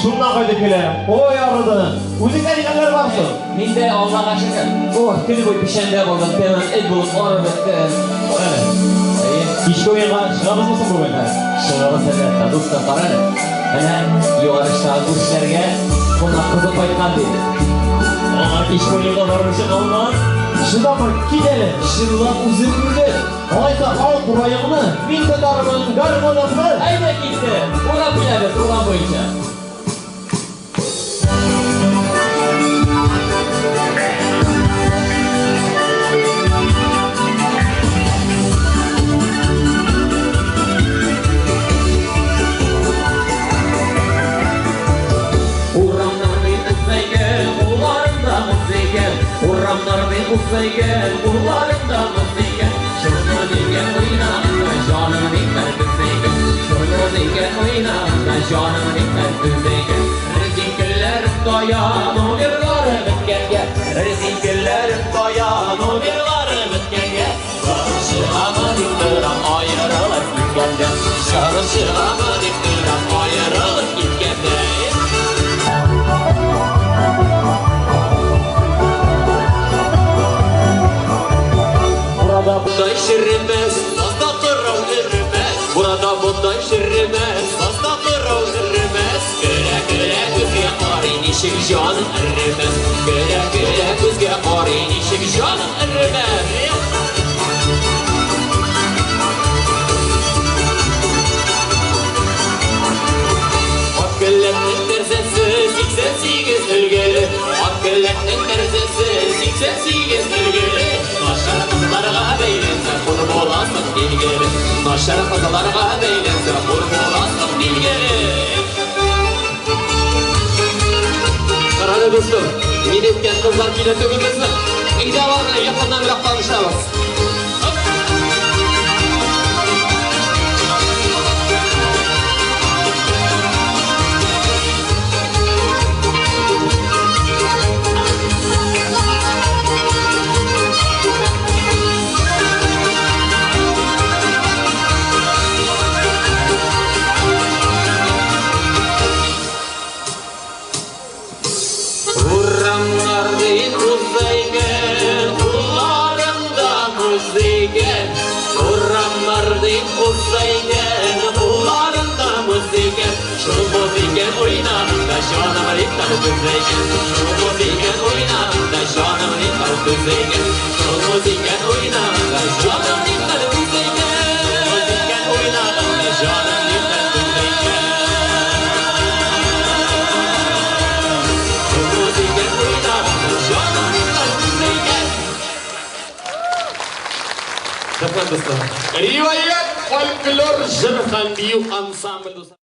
Шуннан кайтып киләм. Ой, арыдым. Үзеңдә ни хәлләр бар соң? Мин дә Аллага шөкер. Ох, көне буе печәндә булдым, тәмам эт булып арып беттем. Әле. Әйе. Кичке уенга чыгабызмы соң бүген? Чыгабыз әлбәттә, дустым, кара әле. Әнә югары очтагы күршеләргә кунак кызы кайткан ди. Алар кичке уенга баручы калмас. Чыдамый, кит әле. Чынлап үзем күрдем. Алайса ал кураеңны, мин тотармын гармунымны. Әйдә китте. Урап киләбез, урам буенча. Урамнарны уза икән, кулларында музыка. Урамнарны уза икән, кулларында музыка. Шул музыка уйнаганда җаным никләр төзек. Шул музыка уйнаганда җаным никләр төзек. Резинкеләрем тая, номерлары беткәнгә. Резинкеләрем тая, номерлары беткәнгә. Җаным чыгамы дип торам, аерылып киткәндә. Җаным чыгамы дип торам, аерылып киткәндә. Burada Бодай черемәс, сазда кырау эремәс. Burada бодай черемәс, сазда кырау эремәс. Керә-керә күзгә карый, ничек җаның эремәс. Керә-керә күзгә карый, ничек җаның эремәс. Ат келәтнең тәрзәсе 88 өлгеле. Ат келәтнең тәрзәсе 88 өлгеле. Начар кызларга бәйләнсә, хур буласың билгеле. Начар кызларга бәйләнсә, хур буласың билгеле. Карале, дустым, мин әйткән кызлар килә түгел безнең. Әйдә алар белән якыннанрак танышабыз. Урамнарны уза икән, кулларында музыка. Урамнарны уза икән, кулларында музыка. Шул музыка уйнаганда җаным ритм төзегән. Шул музыка уйнаганда җаным ритм төзегән. Шул музыка уйнаганда җаным ритм төзегән. Музыка уйнаганда җаным ритм төзегән. Шул музыка уйнаганда җаным ритм төзегән. Рәхмәт, дуслар. Риваять фольклор җыр һәм бию ансамбле, дуслар.